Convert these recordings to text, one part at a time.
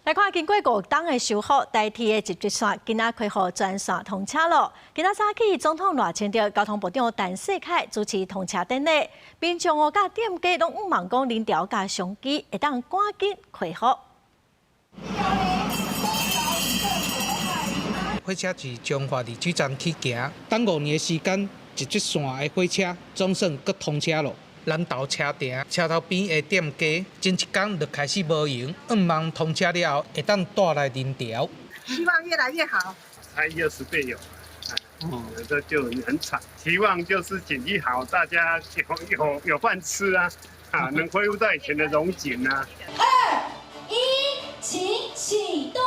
來看經過五冬的修復，台鐵的集集線今仔恢復全線通車囉。今仔早起，總統賴清德、交通部長陳世凱主持通車典禮，民眾哦佮店家攏向望講林條佮商機會當趕緊恢復。火車自彰化二水站起行，等5年的時間，集集線的火車總算閣通車囉。南投車埕車頭邊的店家，前一工就開始無閒，向望通車了後會當帶來人潮。希望越來越好。差20倍有，有的就很慘。期望就是景氣好，大家有飯吃啊，啊，能恢復到以前的榮景啊。二一，請啟動。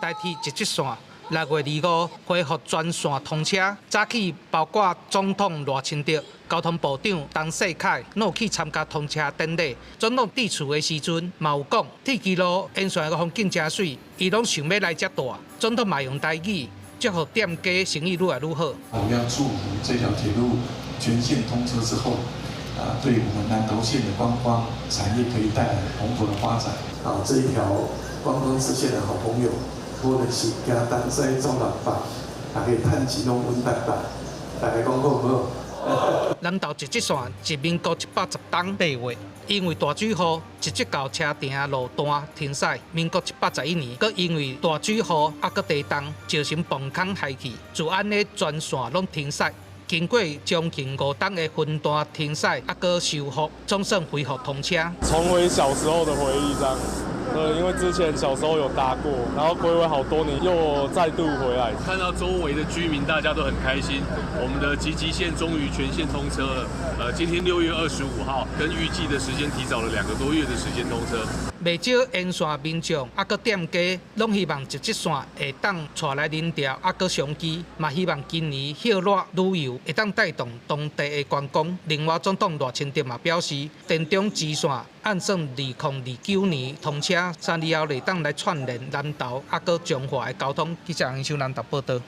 台鐵集集線6月25恢復全線通車，早起包括總統賴清德、交通部長陳世凱，攏有去參加通車典禮。總統致辭的時陣，嘛有講，鐵支路沿線的風景誠媠，伊攏想欲來遮蹛。總統嘛用台語祝福店家生意愈來愈好。我們要祝福這條鐵路全線通車之後，啊，對我們南投縣的觀光產業可以帶來蓬勃的發展。啊，這一條觀光支線的好朋友。無論是行東西走南北，也可以趁錢攏穩當當。大家講好毋好？南投集集線自民國110冬8月，因為大水雨，集集到車埕路段停駛。民國111年，閣因為大水雨猶閣地動，造成崩空害去，自按呢全線攏停駛。經過將近5冬的分段停駛，猶閣修復，總算恢復通車。重回小時候的回憶，這樣。對，因為之前小時候有搭過，然後睽違好多年，又再度回來。看到周圍的居民大家都很開心，我們的集集線終於全線通車了。今天6月25號，跟預計的時間提早了2個多月的時間通車。袂少沿線民眾猶閣店家，攏希望集集線會當帶來人潮，猶閣商機，嘛希望今年歇熱旅遊會當帶動當地的觀光。另外，總統賴清德嘛表示，田中支線按算2029年通車，3年後會當來串聯南投猶閣彰化的交通。記者楊秀南投報導。